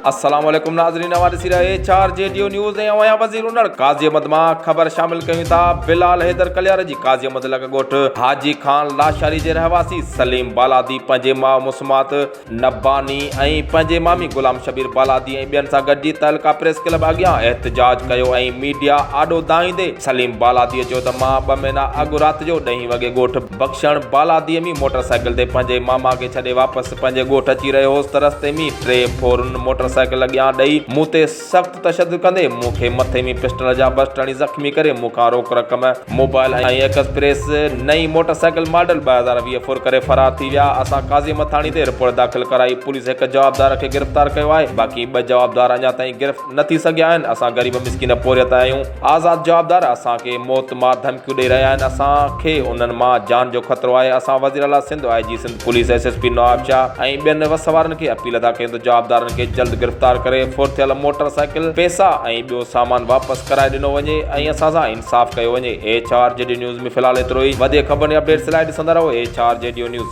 السلام عليڪم ناظرين اوهان ڏسي رهيا H R G D news ۽ اوهان وزير انڙ قاضي احمد مان خبر شامل ڪيون ٿا بلال حيدر ڪليار جي قاضي احمد لڳ ڳوٺ حاجي خان لاشاري جي رهواسي سليم بالادي پنهنجي ماء مسمات نباني ۽ پنهنجي مامي غلام شبير بالادي ۽ ٻين سان گڏجي تعلقه پريس ڪلب اڳيان احتجاج ڪيو ۽ ميڊيا آڏو دانهيندي سليم بالادي چيو ته مان ٻه مهينا اڳ رات جو ڏهين وڳي ڳوٺ بخشڻ بالادي ۾ موٽر سائيڪل تي پنهنجي ماما کي ڇڏي واپس پنهنجي ڳوٺ اچي رهيو هوس ته رستي ۾ ٽي ڦورن موٽر سائيڪل اڳيان ڏئي مون تي سخت تشدد ڪندي مون کي مٿي ۾ پسٽل جا بسٽ هڻي زخمي ڪري مون کان روڪ رقم، موبائل ۽ ايڪسپريس نئين موٽر سائيڪل ماڊل 2020 ڦر ڪري فرار ٿي ويا. اسان قاضي مٿاڻي تي رپورٽ داخل ڪرائي پوليس هڪ جوابدار کي گرفتار ڪيو آهي باقي ٻه جوابدار اڃا تائين گرف نه ٿي سگهيا آهن اسان غريب مسڪين پورهيت آهيون آزاد جوابدار اسان کي موت مار ڌمڪيون ڏئي رهيا آهن اسان کي انهن مان جان جو خطرو آهي اسان وزير اعليٰ Sindh I G Sindh police S S P Nawabshah ۽ ٻين وس وارن کي اپيل ادا ڪيون ته جوابدارن کي جلد گرفتار ڪري ڦر ٿيل موٽر سائيڪل پئسا ۽ ٻيو سامان واپس ڪرائي ڏنو وڃي ۽ اسان سان انصاف ڪيو وڃي H R G D news ۾ في الحال ايترو ئي وڌيڪ خبرن ۽ اپڊيٽس لاء ڏسندا رهو H R G D news.